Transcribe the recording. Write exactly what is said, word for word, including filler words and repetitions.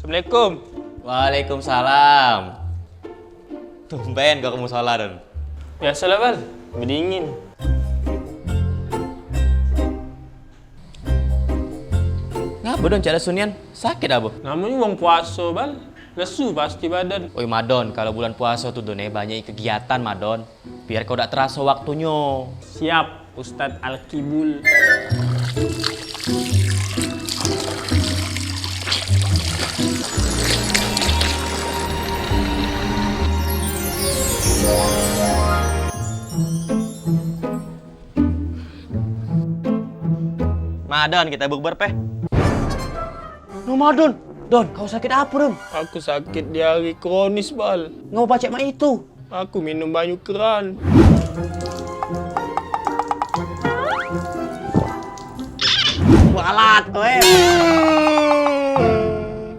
Assalamualaikum. Waalaikumsalam. Tumben kau ke musola, Don. Biasalah, Bal. Bedingin. Ngapa, Don, cak lesu nian? Sakit apa? Namonyo wong puaso, Bal. Lesu pasti badan. Oi, Madon, kalau bulan puaso tu, Don, eh, banyak kegiatan, Madon. Biar kau dak teraso waktunyo. Siap, Ustadz Al-Kibul. Madon, kita bukber peh. No, Madon. Don, kau sakit apa, Don? Aku sakit diare kronis, Bal. Ngapa pacak mak itu? Aku minum banyu keran. Walat, weh.